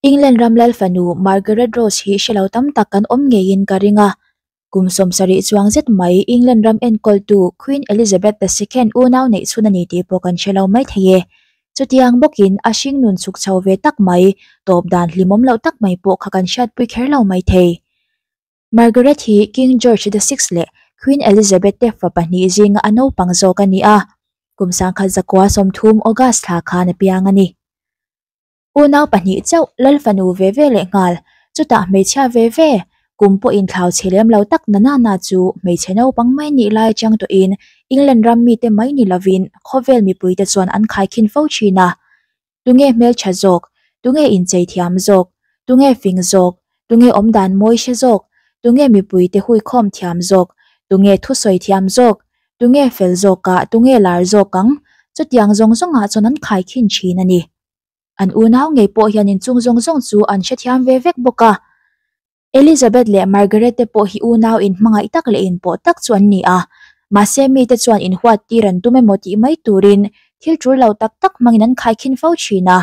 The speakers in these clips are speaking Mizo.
England ram lal fanu Margaret Rose hi hre lo tam tak kan awm ngeiin ka ring a. Kum 70 chuang zet mai England ram enkawltu Queen Elizabeth the Second unau neih chhun a ni tih pawh kan hre lo mai thei e. Chutiang bawkin a hringnun chhuk chho ve tak mai, tawp dan hlimawm loh tak mai pawh kha kan hriatpui kher lo mai thei. Margaret hi King George the Sixth leh Queen Elizabeth te fa pahnih zinga a naupang zawk a ni a, kum 1930 August thla khan a piang a ni. Unau pahnih chauh lal fanu ve ve leh nghal, chutah hmeichhia ve ve, kum pawh inthlau chhe lem lo tak na na na chu hmeichhe naupang mai nih lai atang tawhin England ram mite mai ni lovin khawvel mipuite chuan an khaikhin fo thin a. Tunge hmeltha zawk? Tunge inchei thiam zawk? Tunge fing zawk? Tunge awmdan mawi hre zawk? Tunge mipuite huikhawm thiam zawk? Tunge thusawi thiam zawk? Tunge fel zawk a, tunge lar zawk ang? Chutiang zawng zawngah chuan an khaikhin thin a ni. An unau ngei pawh hian inchung zawng zawng chu an hrethiam ve vek bawk a. Elizabeth leh Margaret te pawh hi unau inhmangaih tak leh inpawh tak chu an ni a, mahse mite chuan inhuat tir an tum emaw tih mai turin thil tul lo tak tak hmangin an khaikhin fo thin a,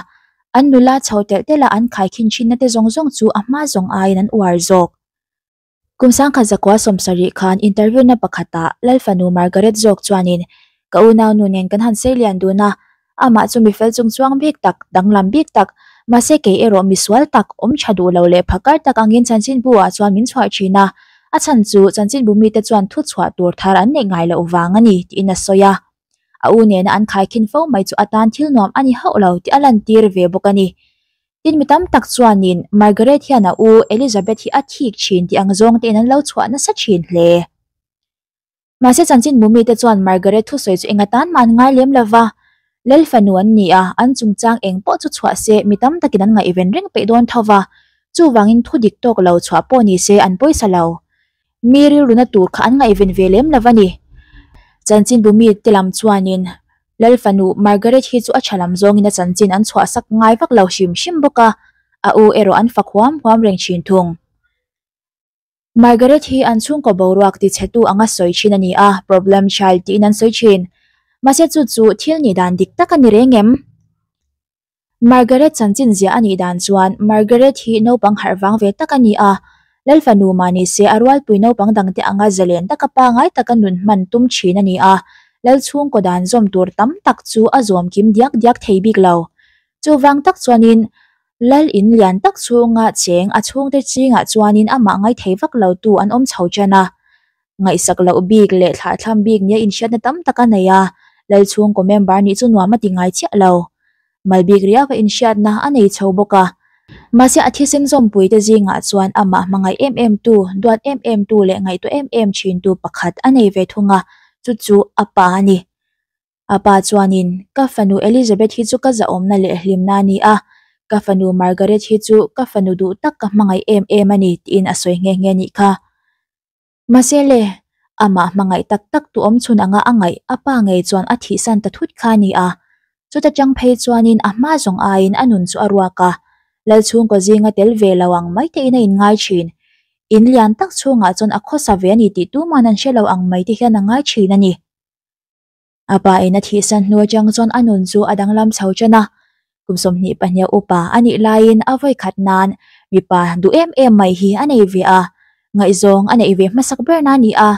an nula chho telh telh a an khaikhin thinna te zawng zawng chu a hma zawng aiin an uar zawk. Kum 1970 khan interview na pakhatah Lal fanu Margaret zawk chuanin ka unau nu nen kan han sei lian dun a, amah chu mi fel chung chuang bik tak, danglam bik tak, mahse kei erawh mi sual tak, awm tha duh lo leh phakar tak angin chanchinbu ah chuan min chhuah thin a, a chhan chu chanchinbu mite chuan thu chhuah tur thar an neih ngai loh vang a ni tiin a sawi a. A u nena an khaikhin fo mai chu atan thil nuam a ni hauh lo tih a lantir ve bawk a ni. Tin mi tam tak chuanin Margaret hian a u Elizabeth hi a thik thin tih ang zawng tein an lo chhuah nasa thin hle. Mahse chanchin mu mite chuan Margaret thusawi chu eng atan mah an ngai lem lova, Lal fanu an ni a, an chungchang eng pawh chu chhuah se mi tam takin an ngaihven reng peih dawn tho va, chuvangin thu dik tawk lo chhuah pawh ni se an pawisa lo. Mi rilruna tur kha an ngaihven ve lem lo a ni. Chanchinbu mite lam chuanin Lal fanu Margaret hi chu a tha lam zawngin a chanchin an chhuahsak ngai vak lo hrim hrim bawk a, a u erawh an fak huam huam reng thin thung. Margaret hi an chhungkaw boruak tichhetu anga sawi thin a ni a, problem child tiin an sawi thin. Mahse chu chu thil nih dan dik tak a ni reng em? Margaret chanchin ziah a nih dan chuan Margaret hi naupang harh vang ve tak a ni a, Lal fanu mah ni se a rualpui naupang dangte anga zalen taka pangai taka nun hman tum thin a ni a, Lal chhungkaw dan zawm tur tam tak chu a zawm kim diak diak thei bik lo. Chuvang tak chuanin Lal in lian tak chhunga cheng a chhungte chingah chuanin amah ngaithei vak lo tu an awm chho tan a. Ngaihsak loh bik leh thlahthlam bik nia inhriatna tam tak a nei a, Lal chhungkaw member nih chu nuam a ti ngai chiah lo. Mal bik riauva inhriatna a nei chho bawk a. Mahse a thisen zawmpuite zingah chuan amah hmangaih em em tu, duat em em tu leh ngaihtuah em em thintu pakhat a nei ve thung a, chu chu a pa a ni. A pa chuanin, Ka fanu Elizabeth hi chu ka zahawmna leh hlimna a ni a, ka fanu Margaret hi chu ka fanu duh tak ka hmangaih em em a ni, tiin a sawi nghe nghe nih kha. Mahse le, amah hmangaih tak tak tu awm chhun anga a ngaih a pa ngei chuan a thihsan ta thut kha a ni a. Chuta chang phei chuanin a hma zawng aiin a nun chu a ruak a, Lal chhungkaw zinga tel ve lo ang mai tein a inngai thin. In lian tak chhungah chuan a khawsa ve a ni tih tuman an hre lo ang mai te hian a ngai thin a ni. A pa in a thihsan hnu atang chuan a nun chu a danglam chho tan a, kum 22 upa a nih laiin a vawi khat nan mipa duh em em mai hi a nei ve a, ngaihzawng a neih ve hmasak ber na a ni a,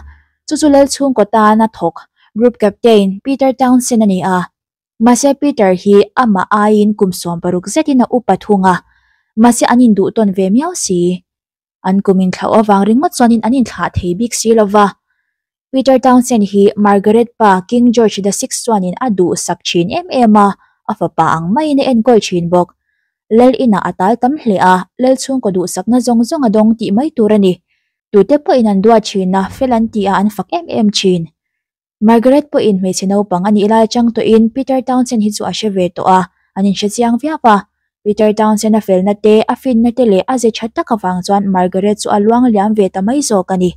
chu chu Lal chhungkaw tana thawk Group Captain Peter Townsend a ni a. Mahse Peter hi amah aiin kum 60 zetin a upa thung a, mahse an induh tawn ve miau si. An kum inthlauh avang ringawt chuanin an inthlah thei bik si lo va. Peter Townsend hi Margaret pa King George the Sixth chuanin a duhsak thin em em a, a fapa ang maiin a enkawl thin bawk. Lal inah a tal tam hle a, lal chhungkaw duhsakna zawng zawng a dawng tih mai tur a ni. Tute pawhin an duat thin a, fel an ti a, an fak em em thin. Margaret pawhin hmeichhe naupang a nih lai atang tawhin Peter Townsend hi chu a hre ve tawh a, an inhre chiang viau a. Peter Townsend a felna te, a finna te leh a ze tha tak avang chuan Margaret chu a luang liam ve ta mai zawk a ni.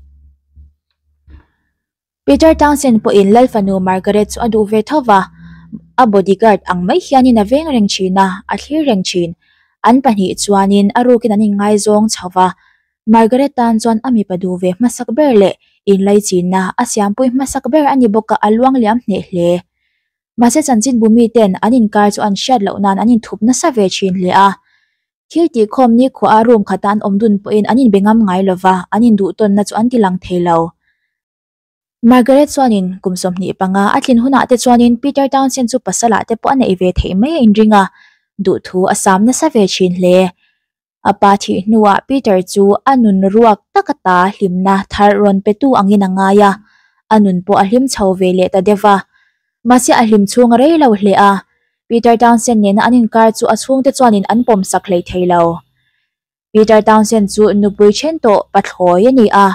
Peter Townsend pawhin Lal fanu Margaret chu a duh ve tho va, a bodyguard ang mai hianin a veng reng thin a, a thlir reng thin. An pahnih chuanin a rukin an inngaizawng chho va, Margaret tan chuan a mipa duh ve hmasak ber leh inlaichinna a siampui hmasak ber a ni bawk a, a luang liam hneh hle. Mahse chanchinbu miten an inkar chu an hriat loh nan an inthup nasa ve thin hle a. Thil tihkhawm nikhua room khata an awm dun pawhin an inbe ngam ngai lova, an induhtawnna chu an ti lang thei lo. Margaret chuanin kum 25 a tlin hunah te chuanin Peter Townsend chu pasalah te pawh a neih ve theih mai a inring a, duhthu a sam nasa ve thin hle. A pa thih hnuah Peter chu a nun ruak tak ata hlimna thar rawn petu angin a ngai a, a nun pawh a hlim chho ve leh ta deuh va. Mahse a hlim chhung a rei lo hle a, Peter Townsend nena an inkar chu a chhungte chuanin an pawmsak hlei thei lo. Peter Townsend chu nupui then tawh pathlawi a ni a,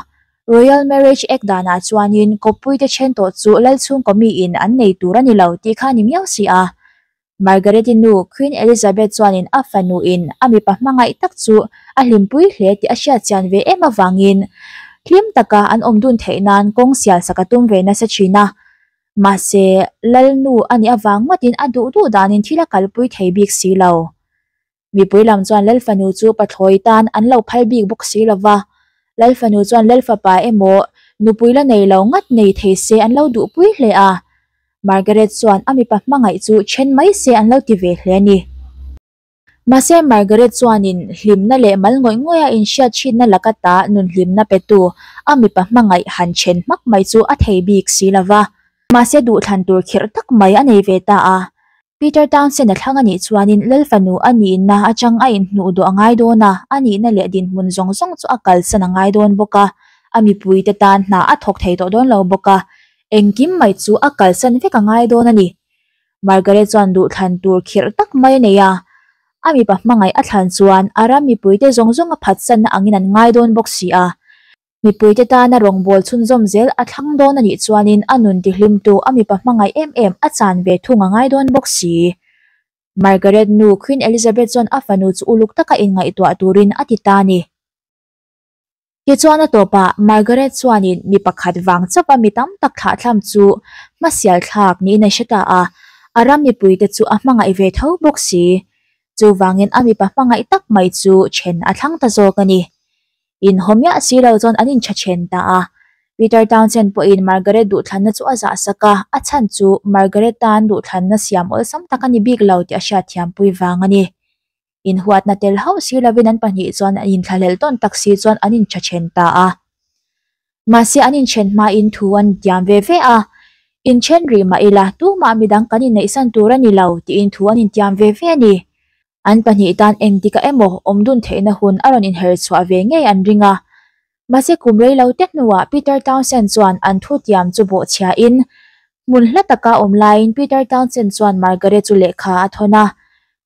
Royal Marriage Act danah chuanin kawppuite then tawh chu lal chhungkaw miin an nei tur a ni lo tih kha a ni miau si a. Margaret-i nu Queen Elizabeth chuanin a fanuin a mipa hmangaih tak chu a hlimpui hle tih a hriatchian ve em avangin hlim taka an awm dun theih nan kawng sial sak a tum ve nasa thin a. Mahse, Lalnu a nih avang ngawtin a duh duh danin thil a kalpui thei bik si lo. Mipui lam chuan Lal fanu chu pathlawi tan an lo phal bik bawk si lo va, Lal fanu chuan Lal fapa emaw nupui la nei lo ngat nei thei se an lo duhpui hle a. Margaret chuan a mipa hmangaih chu then mai se an lo ti ve hle a ni. Mahse Margaret chuanin hlimna leh mal ngawih ngawih a inhriat chhinna laka ta nun hlimna petu a mipa hmangaih han then hmak mai chu a thei bik si lo va. Mahse duhthlan tur khirh tak mai a nei ve ta a. Peter Townsend a thlang a nih chuanin Lal fanu a nihna atang a inhnuh duh a ngai dawn a, a nihna leh dinhmun zawng zawng chu a kalsan a ngai dawn bawk a, a mipuite tan hna a thawk thei tawh dawn lo bawk a, engkim mai chu a kalsan vek a ngai dawn a ni. Margaret chuan duhthlan tur khirh tak mai a nei a, a mipa hmangaih a thlan chuan a ram mipuite zawng zawng a phatsanna angin an ngai dawn bawk si a. Mipuite tana rawngbâwl chhunzawm zel a thlang dawn a nih chuanin a nun tihlimtu a mipa hmangaih em em a chan ve thung a ngai dawn bawk si. Margaret nu Queen Elizabeth chuan a fanu chu uluk taka inngaihtuah turin a ti ta a ni. Tichuan a tawpah Margaret chuanin mi pakhat vang chauha mi tam tak thlahthlam chu hmasial thlak niin a hre ta a, a ram mipuite chu a hmangaih ve tho bawk si. Chuvangin a mipa hmangaih tak mai chu then a thlang ta zawk a ni. Inhaw miah si lo chuan an intha then ta a. Peter Townsend pawhin Margaret duhthlanna chu a zah sak a, a chhan chu Margaret tan duhthlanna siam awlsam tak a ni bik lo tih a hriatthiampui vang a ni. Inhuatna tel hauh si lovin an pahnih chuan an inthlahlel tawn tak si chuan an intha then ta a. Mahse an inthen hmain thu an tiam ve ve a, Inthen rih mah ila tumah midang kan inneihsan tur a ni lo tiin thu an intiam ve ve a ni. An pahnih tan engtikah emaw awmdun theihna hun a rawn inher chhuah ve ngei an ring a. Mahse kum rei lo te hnuah Peter Townsend chuan an thutiam chu bawhchhiahin hmun hla taka awm laiin Peter Townsend chuan Margaret chu lehkha a thawn a.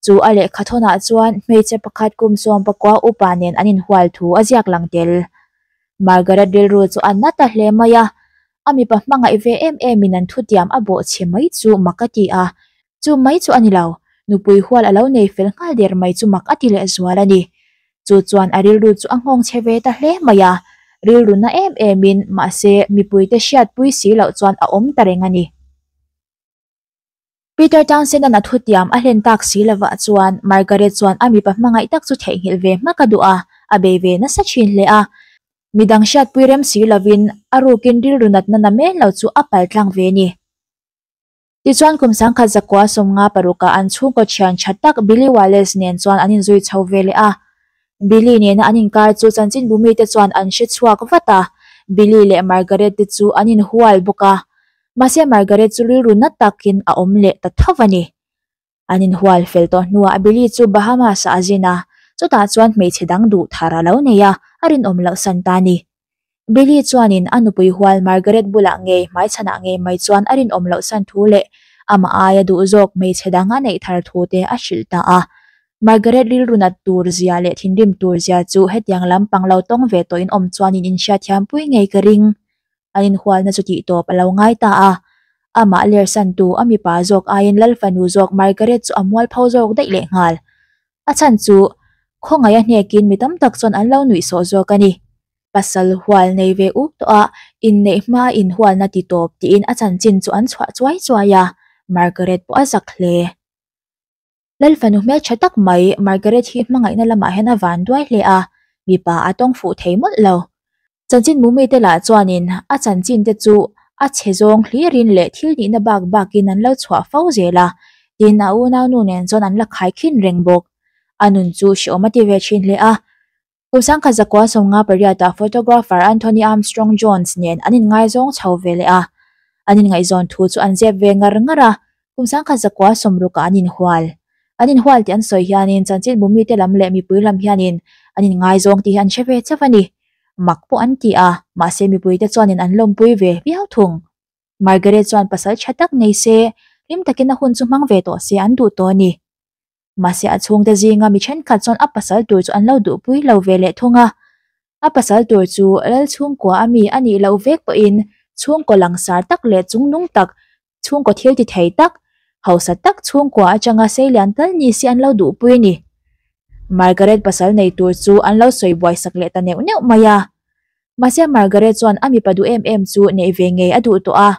Chu a lehkha thawnah chuan hmeichhe pakhat kum 19 upa nen an inhual thu a ziak lang tel. Margaret rilru chu a na ta hle mai a, a mipa hmangaih ve em emin an thutiam a bawhchhe mai chu mak a ti a. Chu mai chu a ni lo, nupui hual a lo nei fel nghal der mai chu mak a ti leh zual a ni. Chu chuan a rilru chu a nghawng chhe ve ta hle mai a, rilru na em emin mahse mipuite hriatpui si loh chuan a awm ta reng a ni. Peter Townsend-a'n a thutiam a hlen tak si lovah chuan Margaret chuan a mipa hmangaih tak chu theihnghilh ve hmak a duh a, a bei ve nasa thin hle a. Midang hriatpui rem si lovin a rukin rilru natna na men lo chu a paltlang ve a ni. Tichuan kum 1956 ah an chhungkaw thian tha tak Billy Wallace nen chuan an inzui chho ve leh a. Billy nena an inkar chu chanchinbu mite chuan an hre chhuak vat a, Billy leh Margaret te chu an inhual bawk a. Mahse Margaret chu rilru na takin a awm leh ta tho a ni. An inhual fel tawh hnuah Billy chu Bahamas-ah a zin a, chutah chuan hmeichhe dang duh thar a lo nei a, a rinawm loh san ta a ni. Billy chuanin a nupui hual Margaret bulah ngei hmaichhanah ngei mai chuan a rinawm loh san thu leh amah aia duh zawk hmeichhe dang a neih thar thu te a hrilh ta a. Margaret rilru nat tur zia leh thinrim tur zia chu hetiang lampang lo tawng ve tawhin awm chuanin inhriatthiampui ngei ka ring. An inhualna chu tih tawp a lo ngai ta a. Amah lersantu a mipa zawk aiin Lal fanu zawk Margaret chu a mualpho zawk daih lehnghal. A chhan chu khawngaih a hnekin mi tam tak chuan an lo nuih sawh zawk a ni. Pasal hual nei ve uk tawh a, inneih hma inhualna ti tawp tiin a chanchin chu an chhuah chuai chuai a, Margaret pawh a zak hle. Lal fanu hmeltha tak mai Margaret hi hmangaihna lamah hian a van duai hle a, mipa a tawng fuh thei mawlh lo. Chanchin mumite lah chuanin a chanchin te chu a chhe zawng hlirin leh thil nihna bak bakin an lo chhuah fo zel a, tin a unaunu nen chuan an la khaikhin reng bawk. A nun chu hrehawm a ti ve thin hle a. Kum 1958 ah photographer Anthony Armstrong Jones nen an inngaizawng chho ve leh a. An inngaihzawn thu chu an zep ve ngar ngar a, kum 1960 ah an inhual. An inhual tih an sawi hianin chanchinbu mite lam leh mipui lam hianin an inngaizawng tih hi an hre ve chauh a ni. Mak pawh an ti a, mahse mipuite chuanin an lawmpui ve viau thung. Margaret chuan pasal tha tak nei se, hlim takin a hun chu hmang ve tawh se an duh tawh a ni. Mahse a chhungte zinga mi thenkhat chuan a pasal tur chu an lo duhpui lo ve leh thung a. A pasal tur chu lal chhungkua a mi a nih loh vek pawhin chhungkaw langsar tak leh chungnung tak, chhungkaw thil ti thei tak, hausa tak chhungkua atanga seilian tal ni se an lo duhpui a ni. Margaret pasal nei tur chu an lo sawi buaisak leh ta neuh neuh mai a. Mahse Margaret chuan a mipa duh em em chu neih ve ngei a duh tawh a.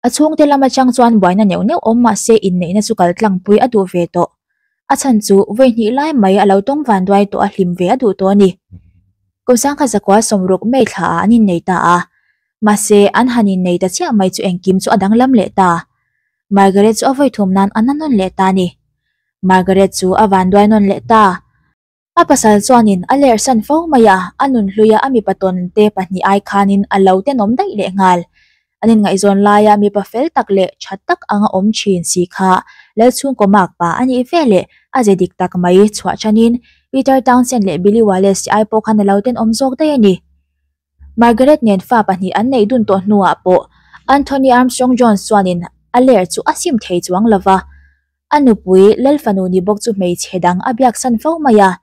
A chhungte lam atang chuan buaina neuh neuh awm mah se inneihna chu kal tlangpui a duh ve tawh. A chhan chu vawi hnih lai mai a lo tawng van duai tawh a hlim ve a duh tawh a ni. Kum sangkhat zakua sawmruk May thla ah an innei ta a. Mahse an han innei ta chiah mai chu engkim chu a danglam leh ta. Margaret chu a vawi thum nan a na nawn leh ta a ni. Margaret chu a van duai nawn leh ta. A pasal chuanin a lerhsan fo mai a, a nun hluia a mipa tawn te pahnih ai khanin a lo tenawm daih leh nghal. An inngaihzawn laia mipa fel tak leh tha tak anga awm thin si kha Lalchhungkaw mak pa a nih ve leh a ze dik tak mai chhuah thanin Peter Townsend leh Billy Wallace te ai pawh khan a lo tenawm zawk daih a ni. Margaret nen fa pahnih an neih dun tawh hnuah pawh Anthony Armstrong Jones chuanin a ler chu a sim thei chuang lova, A nupui Lalfanu ni bawk chu hmeichhe dang a biaksan fo mai a.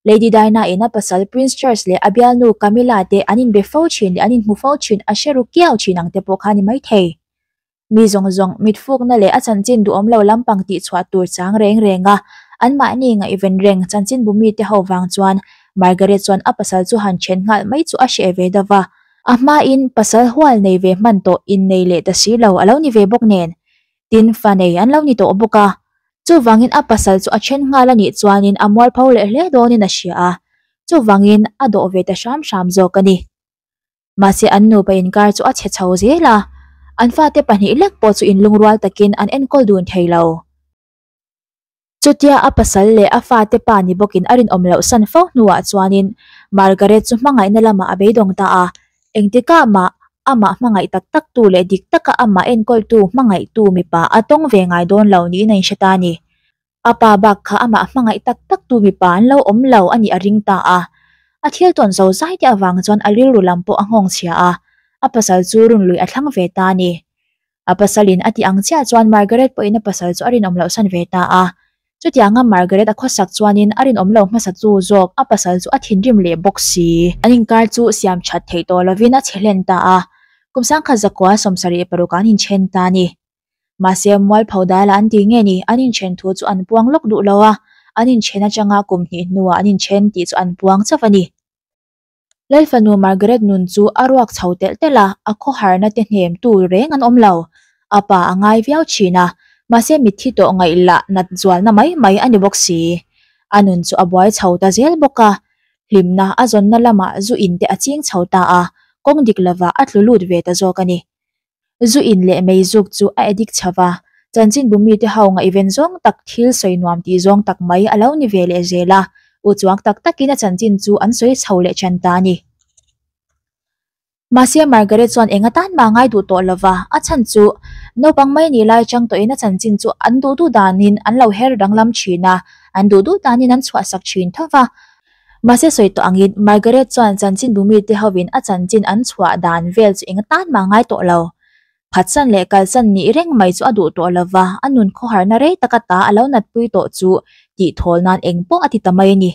Lady Diana in a pasal Prince Charles leh a bialnu Camilla te an inbe fo thin leh an inhmu fo thin a hre ru kiau thin ang te pawh kha a ni maithei. Mi zawng zawng mitfukna leh a chanchin duhawm lo lampang tihchhuah tur chang reng reng a, anmahni ngaihven reng chanchinbu mite ho vang chuan Margaret chuan a pasal chu han then nghal mai chu a hreh ve deuh va. A hmain pasal hual nei ve hman tawh innei leh ta si lo a lo ni ve bawk nen. Tin, fa nei an lo ni tawh bawk a. Chuvangin a pasal chu a then nghal a nih chuanin a mualpho leh hle dawnin a hria a, chuvangin a dawh ve ta hram hram zawk a ni. Mahse an nupa inkar chu a chhe chho zel a, an fate pahnih lek pawh chu inlungrual takin an enkawl dun thei lo. Chutia a pasal leh a fate pa ni bawkin a rinawm loh san fo hnuah chuanin Margaret chu hmangaihna lamah a beidawng ta a, engtikah mah amah hmangaih tak tak tu leh dik taka amah enkawltu hmangaihtu mipa a tawng ve ngai dawn lo niin a inhre ta a ni. A pa bak kha amah hmangaih tak tak tu mipa an lo awm lo a nih a ring ta a. A thil tawn zo zai te avang chuan a rilru lam pawh a nghawng chhia a, a pasal chu runlui a thlang ve ta a ni. A pasalin a tih ang chiah chuan Margaret pawhin a pasal chu a rinawm loh san ve ta a. Chutianga Margaret a khawsak chuanin a rinawm lo hmasa chu zawk a pasal chu a thinrim leh bawk si. An inkar chu siam that theih tawh lovin a chhe hlen ta a, kum sangkhat zakua 76 an inchen ta a ni. Mahse mualpho dala an ti nge ni, an inchen thu chu an puang lawk duh lo a, an inchen atanga kum hnih hnuah an inchen tih chu an puang chauh a ni. Lalfanu Margaret nun chu a ruak chho telh telh a, a khawharna te hnem tu reng an awm lo. A pa a ngai viau thin a, mahse mitthi tawh ngaih lah nat zualna mai mai a ni bawk si. A nun chu a buai chho ta zel bawk a, hlimna a zawnna lamah zu in te a ching chho ta a, kawng dik lovah a tlu lut ve ta zawk a ni. Zu in leh mei zuk chu a addict chho va, chanchinbu mite ho ngaihven zawng tak thil sawi nuam tih zawng tak mai a lo ni ve leh zel a, u chuang tak takin a chanchin chu an sawi chho leh ṭan ta a ni. Mahse Margaret chuan eng atan mah ngai duh tawh lo va, a chhan chu naupang mai nih lai chang tawhin a chanchin chu an duh duh danin an lo her danglam ṭhin a, an duh duh danin an chhuahsak ṭhin tho va. Mahse sawi tawh angin Margaret chuan chanchinbu mite hovin a chanchin an chhuah dan vel chu eng atan mah ngai tawh lo. Phatsan leh kalsan nih reng mai chu a duh tawh lo va, a nun khawharna rei taka ta a lo natpui tawh chu tih thawl nan eng pawh a ti ta mai a ni.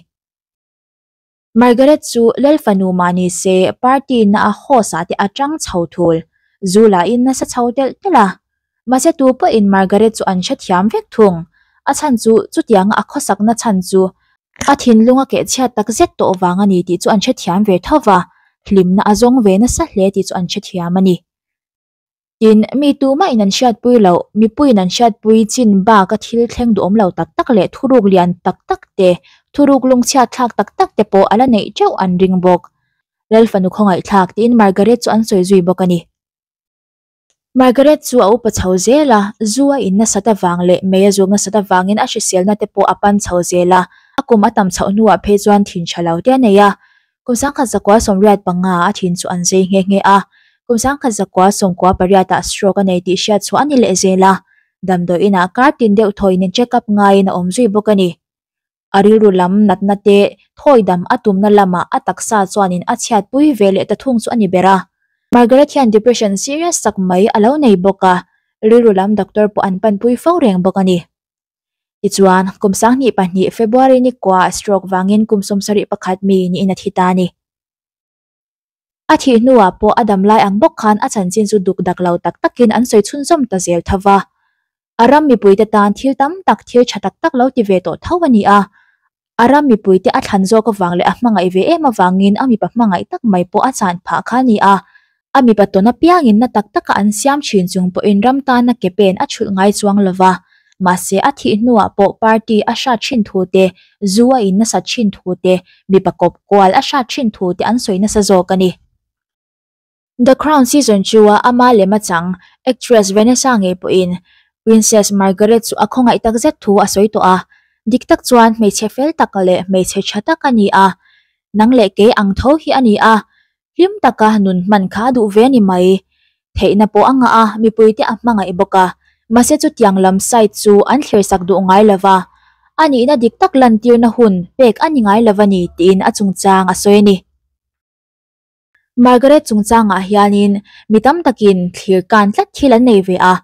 Margaret chu Lal fanu mah ni se party na a host ah te a tang chho thul, zu lahin nasa chho telh telh a. Mahse tu pawhin Margaret chu an hrethiam vek thung. A chhan chu chutianga a khawsakna chhan chu a thinlung a kehchhiat tak zet tawh vang a ni tih chu an hrethiam ve tho va, hlimna a zawng ve nasa hle tih chu an hrethiam a ni. Tin, mi tumahin an hriatpui loh, mipuiin an hriatpui chin bak a thil thleng duhawm lo tak tak leh thuruk lian tak tak te, thuruk lungchhiat thlak tak tak te pawh a la neih teuh an ring bawk. Lalfanu khawngaihthlak tiin Margaret chu an sawi zui bawk a ni. Margaret chu a upa chho zel a, zu a in nasat avang leh mei a zuk nasat avangin a hriselna te pawh a pan chho zel a. A kum a tam chhoh hnuah phei chuan thin tha lo te a nei a, kum 1985 a thin chu an zei nghe nghe a, kum 1998 ah stroke a nei tih hriat chhuah a ni leh zel a, damdawi inah kar tin deuh thawiin in check up ngaiin a awm zui bawk a ni. A rilru lam natna te thawi dam a tumna lamah a taksa chuanin a chhiatpui ve leh ta thung chu a ni ber a. Margaret hian depression serious tak mai a lo nei bawk a, rilru lam doctor pawh an panpui fo reng bawk a ni. Tichuan, kum 2002 February ni kua stroke vangin kum 71 mi niin a thi ta a ni. A thih hnuah pawh a dam lai ang bawk khan a chanchin chu duk dak lo tak takin an sawi chhunzawm ta zel tho va. A ram mipuite tan thil tam tak thil tha tak tak lo ti ve tawh tho a ni a. A ram mipuite a thlan zawk avang leh a hmangaih ve em avangin a mipa hmangaih tak mai pawh a chan phah kha a ni a. A mipa tawn apiangin na tak taka an siam thin chung pawhin ram tana ke pen a chhulh ngai chuang lo va. Mahse a thih hnuah pawh party a hrat thin thu te, zu a in nasat thin thu te, mipa kawp kual a hrat thin thu te an sawi nasa zawk a ni. The Crown season 2 a ama lem a chang actress Vanessa ngei pawhin Princess Margaret chu a khawngaih tak zet thu a sawi tawh a, dik tak chuan hmeichhe fel tak leh hmeichhe tha tak a ni a, nang leh kei ang tho hi a ni a, hlim taka nun hman kha a duh ve a ni mai. Theihna pawh a ngah a, mipuite a hmangaih bawk a, mahse chutiang lam side chu an thlirsak duh ngai lo va, a nihna dik tak lantirna hun pek a ni ngai lo a ni tiin a chungchang a sawi a ni. Margaret chungchangah hianin mi tam takin thlir kan tlat thil an nei ve a,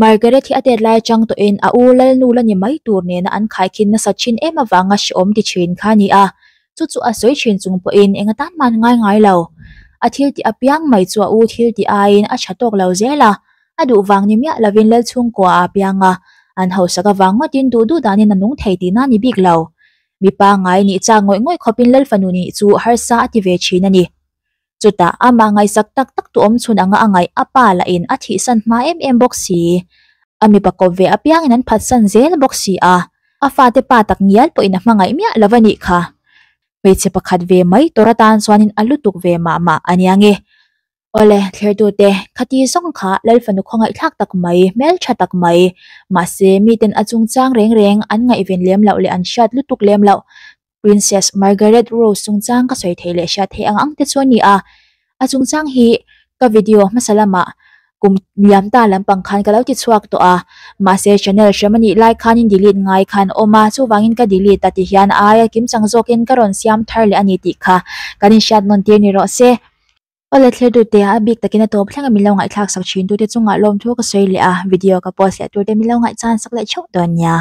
Margaret hi a tet lai atang tawhin a u Lalnu la ni mai tur nena an khaikhin nasa thin em avanga hrehawm ti thin kha a ni a, chu chu a sawi thin chung pawhin eng atan man ngai ngai lo. A thil tih apiang mai chu a u thil tih aiin a tha tawk lo zel a, a duh vang ni miah lovin Lalchhungkua a piang a, an hausak avang ngawtin duh duh danin a nung thei tihna a ni bik lo. Mi pangngai nih chak ngawih ngawih khawpin Lalfanu nih chu harsa a ti ve thin a ni. Chutah amah ngaihsak tak tak tu awm chhun anga a ngaih a pa lahin a thihsan hma em em bawk si. A mipa kawp ve apiangin an phatsan zel bawk si a, a fate pa tak ngial pawhin a hmangaih miah lo a nih kha. Hmeichhe pakhat ve mai tawr atan chuanin a lutuk ve mah mah a nia nge. Awle, thlertute, khati zawng kha Lalfanu khawngaihthlak tak mai, hmeltha tak mai, mahse miten a chungchang reng reng an ngaihven lem loh leh an hriat lutuk lem loh Princess Margaret Rose chungchang ka sawi theih leh hriat theih ang ang te chu a ni a. A chungchang hi ka video hmasa lamah kum liam ta lampang khan ka lo ti chhuak tawh a, mahse channel hrem a nih lai khanin delete ngai khan awm a, chuvangin ka delete a ti hian aia kimchang zawkin ka rawn siam thar leh a ni tih kha kan inhriat nawn tir ni rawh se. Awle thlertute a bik takin a tawp thleng a min lo ngaihthlak sak thin tute chungah lawmthu ka sawi leh a, video ka post leh turte min lo ngaihchan sak leh theuh dawn nia.